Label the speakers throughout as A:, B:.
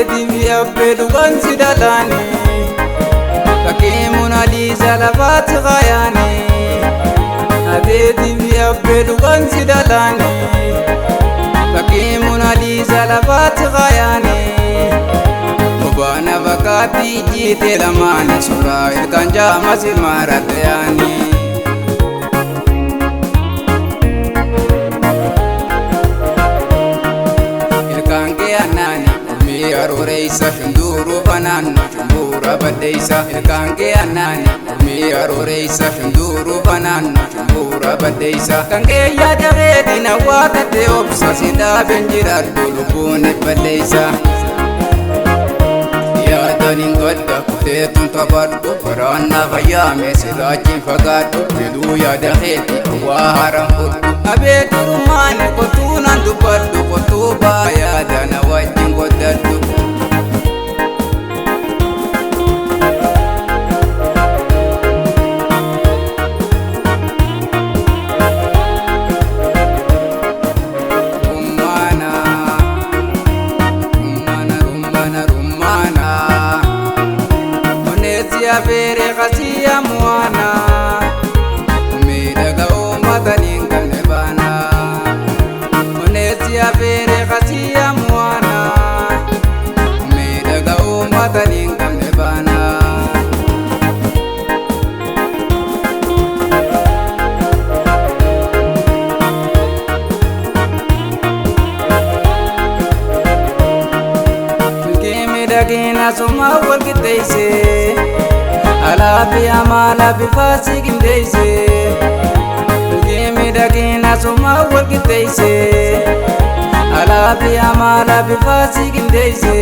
A: Ateetii fi abbee dhugaan si dhalaani fakkii Munaaliisaa lafaatti kaayaani. Ateetii fi abbee dhugaan si dhalaani fakkii Munaaliisaa lafaatti kaayaani. Obaana fakkaatti jiitee lamaani suuraa ilkaan jaama si maaratte yaani. Ilkaan kee annaani umii arooreessa shunduru banaanno shumbuura baddeessa. Ilkaan kee annaani umii arooreessa shunduru banaanno shumbuura baddeessa. Kan kee yaada keetiin hawwaatatte obsa si dhaabeen jiraadhu lubbuun balleessa. Yaadaniin gadda kuteetuun taphadhu baraannaa fayyaame siraachiin fagaadhu fedhuu yaada keeti waa haaraan fudhu. Abee durummaani qotuu naan dubbadhu qotuu baa yaada na wajjin qoddadhu. Rummaana rummaana rummaana rummaana oneessi afeere qasiya muwaana miidhaga uummatanii hin qabne baana. Oneessi afeere qasiya muwaana miidhaga uummatanii hin qabne baana. Milkii miidhagina suma wal qixxeesse alaa fi amala bifa si qindeesse. Milkii miidhagina suma wal qixxeesse alaa fi amala bifa si qindeesse.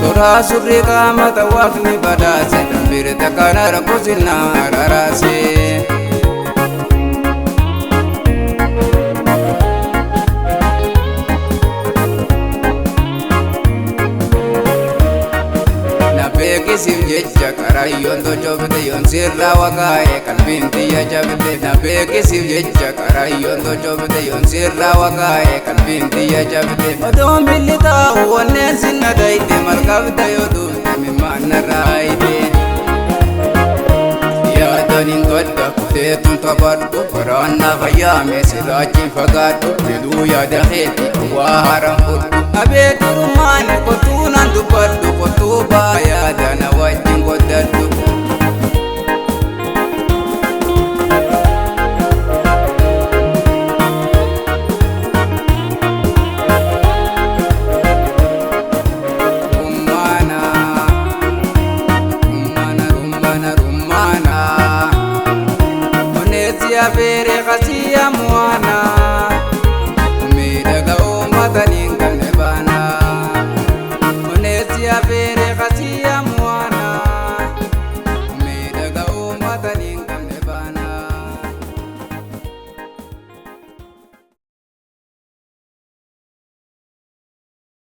A: Suuraa surrii qaama tawaafni badhaase dambirta kana rakkoo silnaa raraase. Na beekisiif jecha karayyoon tochofte yoon sirraa waqaa'e qalbiin tiyya jabte. Na beekisiif jecha karayyoon tochofte yoon sirraa waqaa'e qalbiin tiyya jabte. Odoo milli taa'u wanneen sinna dayte malqabda yoo duufte mimmaan narraa hayte. Yaadaniin gadda kuteetuun taphadhu baraannaa fayyaame siraachiin fagaadhu fedhuu yaada keeti waa haaraan fudhu. Abee durummaani qotuu naan dubbadhu qotuu baa yaada na wajjin qoddadhu. Rummaana rummaana rummaana rummaana oneessi afeere qasi.